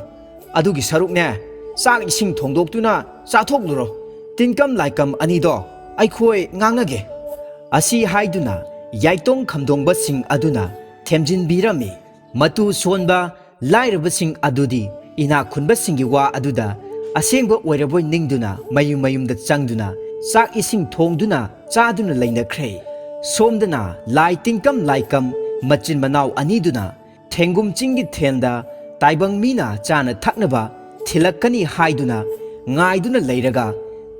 ꯑꯗꯨꯒꯤ ꯁꯔꯨꯛꯅꯦ, ꯆꯥꯛ ꯏꯁꯤꯡ ꯊꯣꯡꯗꯣꯛꯇꯨꯅ ꯆꯥꯊꯣꯛꯂꯨꯔꯣ꯫ ꯇꯤꯟꯀꯝ ꯂꯥꯏꯀꯝ ꯑꯅꯤꯗꯣ ꯑꯩꯈꯣꯏ ꯉꯥꯡꯅꯒꯦ"꯫ ꯑꯁꯤ ꯍꯥꯏꯗꯨꯅ ꯌꯥꯏꯇꯣꯡ ꯈꯝꯗꯣꯡꯕꯁꯤꯡ ꯑꯗꯨꯅ ꯊꯦꯝꯖꯤꯟꯕꯤꯔꯝꯃꯤ꯫ ꯃꯇꯨ ꯁꯣꯟꯕ ꯂꯥꯏꯔꯕꯁꯤꯡ ꯑꯗꯨꯗꯤ ꯏꯅꯥꯛ ꯈꯨꯟꯕꯁꯤꯡꯒꯤ ꯋꯥ ꯑꯗꯨꯗ ꯑꯁꯦꯡꯕ ꯑꯣꯏꯔꯕꯣꯏ ꯅꯤꯡꯗꯨꯅ ꯃꯌꯨꯝ ꯃꯌꯨꯝꯗ ꯆꯪꯗꯨꯅ ꯆꯥꯛ ꯏꯁꯤꯡ ꯊꯣꯡꯗꯨꯅ ꯆꯥꯗꯨꯅ ꯂꯩꯅꯈ꯭ꯔꯦ꯫ ꯁꯣꯝꯗꯅ ꯂꯥꯏ ꯇꯤꯡꯀꯝ ꯂꯥꯏꯀꯝ ꯃꯆꯤꯟ ꯃꯅꯥꯎ ꯑꯅꯤꯗꯨꯅ ꯊꯦꯡꯒꯨꯝ ꯆꯤꯡꯒꯤ ꯊꯦꯟꯗ ꯇꯥꯏꯕꯪ ꯃꯤꯅ ꯆꯥꯅ ꯊꯛꯅꯕ ꯊꯤꯜꯂꯛꯀꯅꯤ ꯍꯥꯏꯗꯨꯅ ꯉꯥꯏꯗꯨꯅ ꯂꯩꯔꯒ,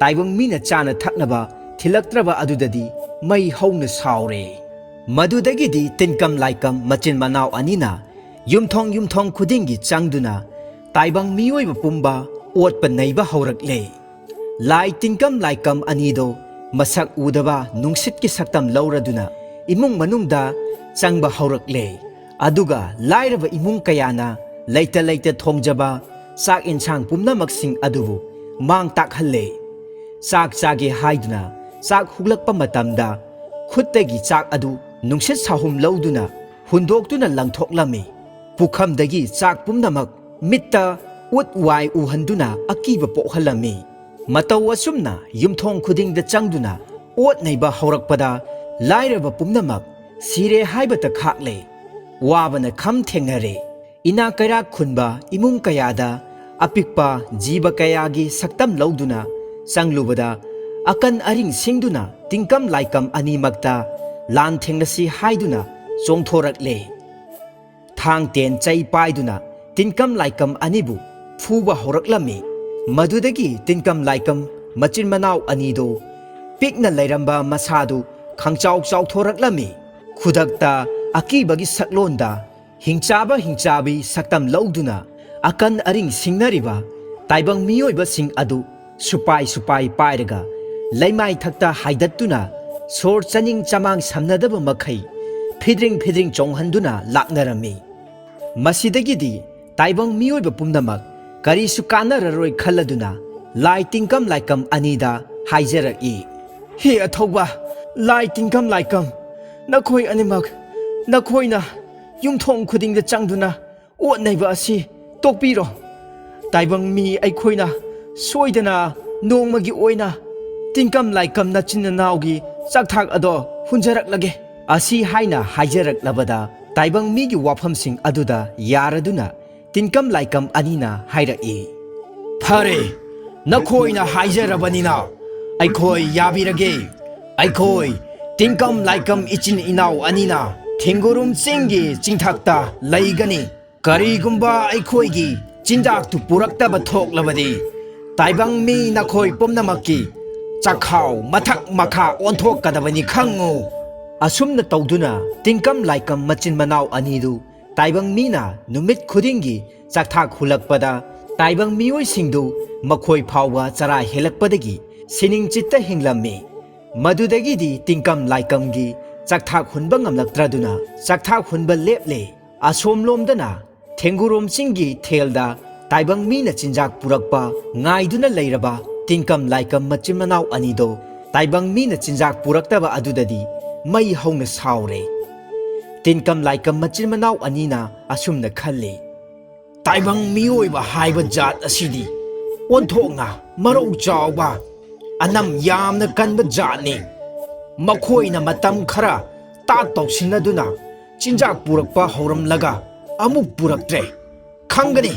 ꯇꯥꯏꯕꯪ ꯃꯤꯅ ꯆꯥꯅ ꯊꯛꯅꯕ ꯊꯤꯜꯂꯛꯇ꯭ꯔꯕ ꯑꯗꯨꯗꯗꯤ ꯃꯩ ꯍꯧꯅ ꯁꯥꯎꯔꯦ꯫ ꯃꯗꯨꯗꯒꯤꯗꯤ ꯇꯤꯟꯀꯝ ꯂꯥꯏꯀꯝ ꯃꯆꯤꯟ ꯃꯅꯥꯎ ꯑꯅꯤꯅ ꯌꯨꯝꯊꯣꯡ ꯌꯨꯝꯊꯣꯡ ꯈꯨꯗꯤꯡꯒꯤ ꯆꯪꯗꯨꯅ ꯇꯥꯏꯕꯪ ꯃꯤꯑꯣꯏꯕ ꯄꯨꯝꯕ ꯑꯣꯠꯄ ꯅꯩꯕ ꯍꯧꯔꯛꯂꯦ꯫ ꯂꯥꯏ ꯇꯤꯟꯀꯝ ꯂꯥꯏꯀꯝ ꯑꯅꯤꯗꯣ ꯃꯁꯛ ꯎꯗꯕ ꯅꯨꯡꯁꯤꯠꯀꯤ ꯁꯛꯇꯝ ꯂꯧꯔꯗꯨꯅ ꯏꯃꯨꯡ ꯃꯅꯨꯡꯗ ꯆꯪꯕ ꯍꯧꯔꯛꯂꯦ꯫ ꯑꯗꯨꯒ ꯂꯥꯏꯔꯕ ꯏꯃꯨꯡ ꯀꯌꯥꯅ ꯂꯩꯇ ꯂꯩꯇ ꯊꯣꯡꯖꯕ ꯆꯥꯛ ꯏꯟꯁꯥꯡ ꯄꯨꯝꯅꯃꯛꯁꯤꯡ ꯑꯗꯨꯕꯨ ꯃꯥꯡ ꯇꯥꯛꯍꯜꯂꯦ꯫ ꯆꯥꯛ ꯆꯥꯒꯦ ꯍꯥꯏꯗꯨꯅ ꯆꯥꯛ ꯍꯨꯛꯂꯛꯄ ꯃꯇꯝꯗ ꯈꯨꯠꯇꯒꯤ ꯆꯥꯛ ꯑꯗꯨ ꯅꯨꯡꯁꯤꯠ ꯁꯥꯍꯨꯝ ꯂꯧꯗꯨꯅ ꯍꯨꯟꯗꯣꯛꯇꯨꯅ ꯂꯪꯊꯣꯛꯂꯝꯃꯤ꯫ ꯄꯨꯈꯝꯗꯒꯤ ꯆꯥꯛ ꯄꯨꯝꯅꯃꯛ ꯃꯤꯠꯇ ꯎꯠ ꯋꯥꯏ ꯎꯍꯟꯗꯨꯅ ꯑꯀꯤꯕ ꯄꯣꯛꯍꯜꯂꯝꯃꯤ꯫ ꯃꯇꯧ ꯑꯁꯨꯝꯅ ꯌꯨꯝꯊꯣꯡ ꯈꯨꯗꯤꯡꯗ ꯆꯪꯗꯨꯅ ꯑꯣꯠ ꯅꯩꯕ ꯍꯧꯔꯛꯄꯗ ꯂꯥꯏꯔꯕ ꯄꯨꯝꯅꯃꯛ ꯁꯤꯔꯦ ꯍꯥꯏꯕꯇ ꯈꯥꯛꯂꯦ꯫ ꯋꯥꯕꯅ ꯈꯝ ꯊꯦꯡꯅꯔꯦ꯫ ꯏꯅꯥꯛ ꯀꯩꯔꯥꯛ ꯈꯨꯟꯕ ꯏꯃꯨꯡ ꯀꯌꯥꯗ ꯑꯄꯤꯛꯄ ꯖꯤꯕ ꯀꯌꯥꯒꯤ ꯁꯛꯇꯝ ꯂꯧꯗꯨꯅ ꯆꯪꯂꯨꯕꯗ, ꯑꯀꯟ ꯑꯔꯤꯡ ꯁꯤꯡꯗꯨꯅ ꯇꯤꯡꯀꯝ ꯂꯥꯏꯀꯝ ꯑꯅꯤꯃꯛꯇ ꯂꯥꯟ ꯊꯦꯡꯅꯁꯤ ꯍꯥꯏꯗꯨꯅ ꯆꯣꯡꯊꯣꯔꯛꯂꯦ꯫ ꯊꯥꯡ ꯇꯦꯟ ꯆꯩ ꯄꯥꯏꯗꯨꯅ ꯇꯤꯟꯀꯝ ꯂꯥꯏꯀꯝ ꯑꯅꯤꯕꯨ ꯐꯨꯕ ꯍꯧꯔꯛꯂꯝꯃꯤ꯫ ꯃꯗꯨꯗꯒꯤ ꯇꯤꯟꯀꯝ ꯂꯥꯏꯀꯝ ꯃꯆꯤꯟ ꯃꯅꯥꯎ ꯑꯅꯤꯗꯨ ꯄꯤꯛꯅ ꯂꯩꯔꯝꯕ ꯃꯁꯥꯗꯨ ꯈꯪꯆꯥꯎ ꯆꯥꯎꯊꯣꯔꯛꯂꯝꯃꯤ꯫ ꯈꯨꯗꯛꯇ ꯑꯀꯤꯕꯒꯤ ꯁꯛꯂꯣꯟꯗ ꯍꯤꯡꯆꯥꯕ ꯍꯤꯡꯆꯥꯕꯤ ꯁꯛꯇꯝ ꯂꯧꯗꯨꯅ ꯑꯀꯟ ꯑꯔꯤꯡ ꯁꯤꯡꯅꯔꯤꯕ ꯇꯥꯏꯕꯪ ꯃꯤꯑꯣꯏꯕꯁꯤꯡ ꯑꯗꯨ ꯁꯨꯄꯥꯏ ꯁꯨꯄꯥꯏ ꯄꯥꯏꯔꯒ ꯂꯩꯃꯥꯏ ꯊꯛꯇ ꯍꯥꯏꯗꯠꯇꯨꯅ ꯁꯣꯔ ꯆꯥꯅꯤꯡ ꯆꯃꯥꯡ ꯁꯝꯅꯗꯕ ꯃꯈꯩ ꯐꯤꯗ꯭ꯔꯤꯡ ꯐꯤꯗ꯭ꯔꯤꯡ ꯆꯣꯡꯍꯟꯗꯨꯅ ꯂꯥꯛꯅꯔꯝꯃꯤ꯫ ꯃꯁꯤꯗꯒꯤꯗꯤ ꯇꯥꯏꯕꯪ ꯃꯤꯑꯣꯏꯕ ꯄꯨꯝꯅꯃꯛ ꯀꯔꯤꯁꯨ ꯀꯥꯟꯅꯔꯔꯣꯏ ꯈꯜꯂꯗꯨꯅ ꯂꯥꯏ ꯇꯤꯡꯀꯝ ꯂꯥꯏꯀꯝ ꯑꯅꯤꯗ ꯍꯥꯏꯖꯔꯛꯏ, "ꯍꯦ ꯑꯊꯧꯕ ꯂꯥꯏ ꯇꯤꯡꯀꯝ ꯂꯥꯏꯀꯝ, ꯅꯈꯣꯏ ꯑꯅꯤꯃꯛ ꯅꯈꯣꯏꯅ ꯌꯨꯝꯊꯣꯡ ꯈꯨꯗꯤꯡꯗ ꯆꯪꯗꯨꯅ ꯑꯣꯠ ꯅꯩꯕ ꯑꯁꯤ ꯇꯣꯛꯄꯤꯔꯣ꯫ ꯇꯥꯏꯕꯪ ꯃꯤ ꯑꯩꯈꯣꯏꯅ ꯁꯣꯏꯗꯅ ꯅꯣꯡꯃꯒꯤ ꯑꯣꯏꯅ ꯇꯤꯡꯀꯝ ꯂꯥꯏꯀꯝ ꯅꯆꯤꯟ ꯅꯅꯥꯎꯒꯤ ꯆꯥꯛꯊꯥꯛ ꯑꯗꯣ ꯍꯨꯟꯖꯔꯛꯂꯒꯦ"꯫ ꯑꯁꯤ ꯍꯥꯏꯅ ꯍꯥꯏꯖꯔꯛꯂꯕꯗ ꯇꯥꯏꯕꯪ ꯃꯤꯒꯤ ꯋꯥꯐꯝꯁꯤꯡ ꯑꯗꯨꯗ ꯌꯥꯔꯗꯨꯅ ꯇꯤꯟꯀꯝ ꯂꯥꯏꯀꯝ ꯑꯅꯤꯅ ꯍꯥꯏꯔꯛꯏ, "ꯐꯔꯦ, ꯅꯈꯣꯏꯅ ꯍꯥꯏꯖꯔꯕꯅꯤꯅ ꯑꯩꯈꯣꯏ ꯌꯥꯕꯤꯔꯒꯦ꯫ ꯑꯩꯈꯣꯏ ꯇꯤꯡꯀꯝ ꯂꯥꯏꯀꯝ ꯏꯆꯤꯟ ꯏꯅꯥꯎ ꯑꯅꯤꯅ ꯊꯦꯡꯒꯨꯔꯨꯝ ꯆꯤꯡꯒꯤ ꯆꯤꯡꯊꯛꯇ ꯂꯩꯒꯅꯤ꯫ ꯀꯔꯤꯒꯨꯝꯕ ꯑꯩꯈꯣꯏꯒꯤ ꯆꯤꯟꯖꯥꯛꯇꯨ ꯄꯨꯔꯛꯇꯕ ꯊꯣꯛꯂꯕꯗꯤ, ꯇꯥꯏꯕꯪ ꯃꯤ ꯅꯈꯣꯏ ꯄꯨꯝꯅꯃꯛꯀꯤ ꯆꯈꯥꯎ ꯃꯊꯛ ꯃꯈꯥ ꯑꯣꯟꯊꯣꯛꯀꯗꯕꯅꯤ ꯈꯪꯉꯨ꯫ ꯑꯁꯨꯝꯅ ꯇꯧꯗꯨꯅ ꯇꯤꯡꯀꯝ ꯂꯥꯏꯀꯝ ꯃꯆꯤꯟ ꯃꯅꯥꯎ ꯑꯅꯤꯗꯨ ꯇꯥꯏꯕꯪ ꯃꯤꯅ ꯅꯨꯃꯤꯠ ꯈꯨꯗꯤꯡꯒꯤ ꯆꯥꯛꯊꯥꯛ ꯍꯨꯜꯂꯛꯄꯗ, ꯇꯥꯏꯕꯪ ꯃꯤꯑꯣꯏꯁꯤꯡꯗꯨ ꯃꯈꯣꯏ ꯐꯥꯎꯕ ꯆꯔꯥ ꯍꯦꯜꯂꯛꯄꯗꯒꯤ ꯁꯤꯅꯤꯡ ꯆꯤꯠꯇ ꯍꯤꯡꯂꯝꯃꯤ꯫ ꯃꯗꯨꯗꯒꯤꯗꯤ ꯇꯤꯡꯀꯝ ꯂꯥꯏꯀꯝꯒꯤ ꯆꯥꯛꯊꯥꯛ ꯍꯨꯟꯕ ꯉꯝꯂꯛꯇ꯭ꯔꯗꯨꯅ ꯆꯥꯛꯊꯥꯛ ꯍꯨꯟꯕ ꯂꯦꯞꯂꯦ꯫ ꯑꯁꯣꯝꯂꯣꯝꯗꯅ ꯊꯦꯡꯒꯨꯔꯣꯝ ꯆꯤꯡꯒꯤ ꯊꯦꯜꯗ ꯇꯥꯏꯕꯪ ꯃꯤꯅ ꯆꯤꯟꯖꯥꯛ ꯄꯨꯔꯛꯄ ꯉꯥꯏꯗꯨꯅ ꯂꯩꯔꯕ ꯇꯤꯡꯀꯝ ꯂꯥꯏꯀꯝ ꯃꯆꯤꯟ ꯃꯅꯥꯎ ꯑꯅꯤꯗꯣ ꯇꯥꯏꯕꯪ ꯃꯤꯅ ꯆꯤꯟꯖꯥꯛ ꯄꯨꯔꯛꯇꯕ ꯑꯗꯨꯗꯗꯤ ꯃꯩ ꯍꯧꯅ ꯁꯥꯎꯔꯦ꯫ ꯇꯤꯟꯀꯝ ꯂꯥꯏꯀꯝ ꯃꯆꯤꯟ ꯃꯅꯥꯎ ꯑꯅꯤꯅ ꯑꯁꯨꯝꯅ ꯈꯜꯂꯤ, "ꯇꯥꯏꯕꯪ ꯃꯤꯑꯣꯏꯕ ꯍꯥꯏꯕ ꯖꯥꯠ ꯑꯁꯤꯗꯤ ꯑꯣꯟꯊꯣꯛꯅ ꯃꯔꯧ ꯆꯥꯎꯕ, ꯑꯅꯝ ꯌꯥꯝꯅ ꯀꯟꯕ ꯖꯥꯠꯅꯤ꯫ ꯃꯈꯣꯏꯅ ꯃꯇꯝ ꯈꯔ ꯇꯥꯛ ꯇꯧꯁꯤꯟꯅꯗꯨꯅ ꯆꯤꯟꯖꯥꯛ ꯄꯨꯔꯛꯄ ꯍꯧꯔꯝꯂꯒ ꯑꯃꯨꯛ ꯄꯨꯔꯛꯇ꯭ꯔꯦ꯫ ꯈꯪꯒꯅꯤ,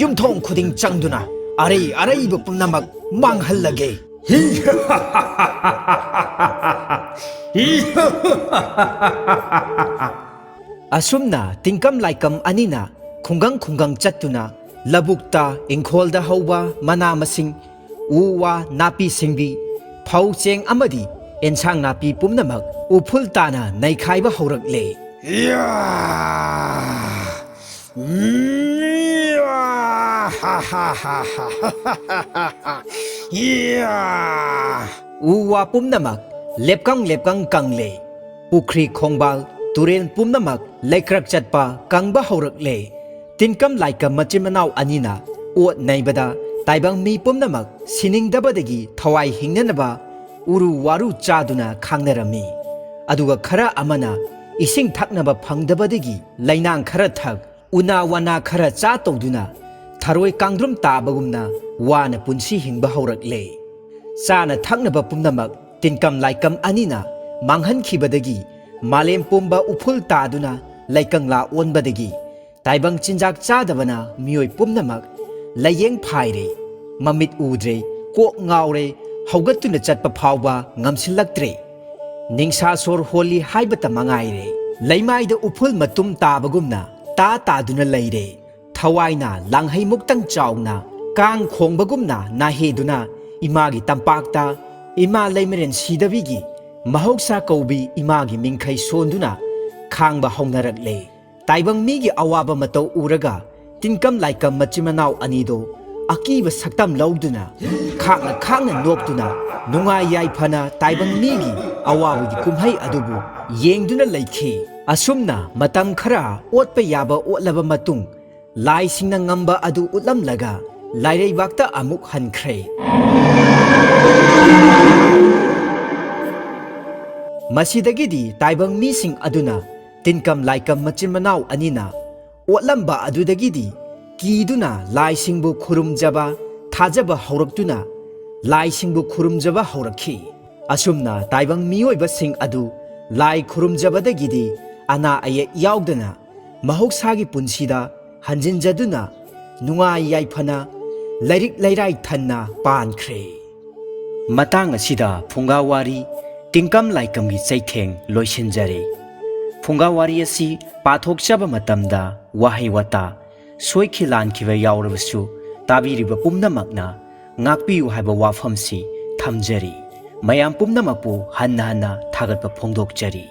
ꯌꯨꯝꯊꯣꯡ ꯈꯨꯗꯤꯡ ꯆꯪꯗꯨꯅ ꯑꯔꯩ ꯑꯔꯩꯕ ꯄꯨꯝꯅꯃꯛ ꯃꯥꯡꯍꯜꯂꯒꯦ"꯫ ꯑꯁꯨꯝꯅ ꯇꯤꯡꯀꯝ ꯂꯥꯏꯀꯝ ꯑꯅꯤꯅ ꯈꯨꯡꯒꯪ ꯈꯨꯡꯒꯪ ꯆꯠꯇꯨꯅ ꯂꯧꯕꯨꯛꯇ, ꯏꯪꯈꯣꯜꯗ ꯍꯧꯕ ꯃꯅꯥ ꯃꯁꯤꯡ, ꯎ ꯋꯥ, ꯅꯥꯄꯤ ꯁꯤꯡꯕꯤ, ꯐꯧ ꯆꯦꯡ ꯑꯃꯗꯤ ꯑꯦꯟꯁꯥꯡ ꯅꯥꯄꯤ ꯄꯨꯝꯅꯃꯛ ꯎꯐꯨꯜ ꯇꯥꯅ ꯅꯩꯈꯥꯏꯕ ꯍꯧꯔꯛꯂꯦ꯫ ꯌꯥ! ꯎ ꯋꯥ ꯄꯨꯝꯅꯃꯛ ꯂꯦꯞꯀꯪ ꯂꯦꯞꯀꯪ ꯀꯪꯂꯦ꯫ ꯄꯨꯈ꯭ꯔꯤ ꯈꯣꯡꯕꯥꯜ ꯇꯨꯔꯦꯜ ꯄꯨꯝꯅꯃꯛ ꯂꯩꯀ꯭ꯔꯛ ꯆꯠꯄ ꯀꯪꯕ ꯍꯧꯔꯛꯂꯦ꯫ ꯇꯤꯟꯀꯝ ꯂꯥꯏꯀꯝ ꯃꯆꯤꯟ ꯃꯅꯥꯎ ꯑꯅꯤꯅ ꯑꯣꯠ ꯅꯩꯕꯗ ꯇꯥꯏꯕꯪ ꯃꯤ ꯄꯨꯝꯅꯃꯛ ꯁꯤꯅꯤꯡꯗꯕꯗꯒꯤ ꯊꯋꯥꯏ ꯍꯤꯡꯅꯅꯕ ꯎꯔꯨ ꯋꯥꯔꯨ ꯆꯥꯗꯨꯅ ꯈꯥꯡꯅꯔꯝꯃꯤ꯫ ꯑꯗꯨꯒ ꯈꯔ ꯑꯃꯅ ꯏꯁꯤꯡ ꯊꯛꯅꯕ ꯐꯪꯗꯕꯗꯒꯤ ꯂꯩꯅꯥꯡ ꯈꯔ ꯊꯛ, ꯎꯅꯥ ꯋꯥꯅꯥ ꯈꯔ ꯆꯥ ꯇꯧꯗꯨꯅ ꯊꯔꯣꯏ ꯀꯥꯡꯗ꯭ꯔꯨꯝ ꯇꯥꯕꯒꯨꯝꯅ ꯋꯥꯅ ꯄꯨꯟꯁꯤ ꯍꯤꯡꯕ ꯍꯧꯔꯛꯂꯦ꯫ ꯆꯥꯅ ꯊꯛꯅꯕ ꯄꯨꯝꯅꯃꯛ ꯇꯤꯟꯀꯝ ꯂꯥꯏꯀꯝ ꯑꯅꯤꯅ ꯃꯥꯡꯍꯟꯈꯤꯕꯗꯒꯤ ꯃꯥꯂꯦꯝ ꯄꯨꯝꯕ ꯎꯐꯨꯜ ꯇꯥꯗꯨꯅ ꯂꯩꯀꯪꯂꯥ ꯑꯣꯟꯕꯗꯒꯤ ꯇꯥꯏꯕꯪ ꯆꯤꯟꯖꯥꯛ ꯆꯥꯗꯕꯅ ꯃꯤꯑꯣꯏ ꯄꯨꯝꯅꯃꯛ ꯂꯥꯏꯌꯦꯡ ꯐꯥꯏꯔꯦ, ꯃꯃꯤꯠ ꯎꯗ꯭ꯔꯦ, ꯀꯣꯛ ꯉꯥꯎꯔꯦ, ꯍꯧꯒꯠꯇꯨꯅ ꯆꯠꯄ ꯐꯥꯎꯕ ꯉꯝꯁꯤꯜꯂꯛꯇ꯭ꯔꯦ꯫ ꯅꯤꯡꯁꯥ ꯁꯣꯔ ꯍꯣꯜꯂꯤ ꯍꯥꯏꯕꯇ ꯃꯉꯥꯏꯔꯦ꯫ ꯂꯩꯃꯥꯏꯗ ꯎꯐꯨꯜ ꯃꯇꯨꯝ ꯇꯥꯕꯒꯨꯝꯅ ꯇꯥ ꯇꯥꯗꯨꯅ ꯂꯩꯔꯦ꯫ ꯊꯋꯥꯏꯅ ꯂꯥꯡꯍꯩꯃꯨꯛꯇꯪ ꯆꯥꯎꯅ ꯀꯥꯡ ꯈꯣꯡꯕꯒꯨꯝꯅ ꯅꯥꯍꯦꯗꯨꯅ ꯏꯃꯥꯒꯤ ꯇꯝꯄꯥꯛꯇ ꯏꯃꯥ ꯂꯩꯃꯔꯦꯟ ꯁꯤꯗꯕꯤꯒꯤ ꯃꯍꯧꯁꯥ ꯀꯧꯕꯤ ꯏꯃꯥꯒꯤ ꯃꯤꯡꯈꯩ ꯁꯣꯟꯗꯨꯅ ꯈꯥꯡꯕ ꯍꯧꯅꯔꯛꯂꯦ꯫ ꯇꯥꯏꯕꯪ ꯃꯤꯒꯤ ꯑꯋꯥꯕ ꯃꯇꯧ ꯎꯔꯒ ꯇꯤꯟꯀꯝ ꯂꯥꯏꯀꯝ ꯃꯆꯤꯟ ꯃꯅꯥꯎ ꯑꯅꯤꯗꯣ ꯑꯀꯤꯕ ꯁꯛꯇꯝ ꯂꯧꯗꯨꯅ ꯈꯥꯛꯅ ꯈꯥꯛꯅ ꯅꯣꯛꯇꯨꯅ ꯅꯨꯡꯉꯥꯏ ꯌꯥꯏꯐꯅ ꯇꯥꯏꯕꯪ ꯃꯤꯒꯤ ꯑꯋꯥꯕꯒꯤ ꯀꯨꯝꯍꯩ ꯑꯗꯨꯕꯨ ꯌꯦꯡꯗꯨꯅ ꯂꯩꯈꯤ꯫ ꯑꯁꯨꯝꯅ ꯃꯇꯝ ꯈꯔ ꯑꯣꯠꯄ ꯌꯥꯕ ꯑꯣꯠꯂꯕ ꯃꯇꯨꯡ ꯂꯥꯏꯁꯤꯡꯅ ꯉꯝꯕ ꯑꯗꯨ ꯎꯠꯂꯝꯂꯒ ꯂꯥꯏꯔꯩꯕꯥꯛꯇ ꯑꯃꯨꯛ ꯍꯟꯈ꯭ꯔꯦ꯫ ꯃꯁꯤꯗꯒꯤꯗꯤ ꯇꯥꯏꯕꯪ ꯃꯤꯁꯤꯡ ꯑꯗꯨꯅ ꯇꯤꯟꯀꯝ ꯂꯥꯏꯀꯝ ꯃꯆꯤꯟ ꯃꯅꯥꯎ ꯑꯅꯤꯅ ꯑꯣꯠꯂꯝꯕ ꯑꯗꯨꯗꯒꯤꯗꯤ ꯀꯤꯗꯨꯅ ꯂꯥꯏꯁꯤꯡꯕꯨ ꯈꯨꯔꯨꯝꯖꯕ, ꯊꯥꯖꯕ ꯍꯧꯔꯛꯇꯨꯅ ꯂꯥꯏꯁꯤꯡꯕꯨ ꯈꯨꯔꯨꯝꯖꯕ ꯍꯧꯔꯛꯈꯤ꯫ ꯑꯁꯨꯝꯅ ꯇꯥꯏꯕꯪ ꯃꯤꯑꯣꯏꯕꯁꯤꯡ ꯑꯗꯨ ꯂꯥꯏ ꯈꯨꯔꯨꯝꯖꯕꯗꯒꯤꯗꯤ ꯑꯅꯥ ꯑꯌꯦꯛ ꯌꯥꯎꯗꯅ ꯃꯍꯧꯁꯥꯒꯤ ꯄꯨꯟꯁꯤꯗ ꯍꯟꯖꯤꯟꯖꯗꯨꯅ ꯅꯨꯡꯉꯥꯏ ꯌꯥꯏꯐꯅ ꯂꯥꯏꯔꯤꯛ ꯂꯩꯔꯥꯏ ꯊꯟꯅ ꯄꯥꯟꯈ꯭ꯔꯦ꯫ ꯃꯇꯥꯡ ꯑꯁꯤꯗ ꯐꯨꯡꯒꯥ ꯋꯥꯔꯤ ꯇꯤꯡꯀꯝ ꯂꯥꯏꯀꯝꯒꯤ ꯆꯩꯊꯦꯡ ꯂꯣꯏꯁꯤꯟꯖꯔꯦ꯫ ꯐꯨꯡꯒꯥ ꯋꯥꯔꯤ ꯑꯁꯤ ꯄꯥꯊꯣꯛꯆꯕ ꯃꯇꯝꯗ ꯋꯥꯍꯩ ꯋꯥꯇꯥ ꯁꯣꯏꯈꯤ ꯂꯥꯟꯈꯤꯕ ꯌꯥꯎꯔꯕꯁꯨ ꯇꯥꯕꯤꯔꯤꯕ ꯄꯨꯝꯅꯃꯛꯅ ꯉꯥꯛꯄꯤꯌꯨ ꯍꯥꯏꯕ ꯋꯥꯐꯝꯁꯤ ꯊꯝꯖꯔꯤ꯫ ꯃꯌꯥꯝ ꯄꯨꯝꯅꯃꯛꯄꯨ ꯍꯟꯅ ꯍꯟꯅ ꯊꯥꯒꯠꯄ ꯐꯣꯡꯗꯣꯛꯆꯔꯤ꯫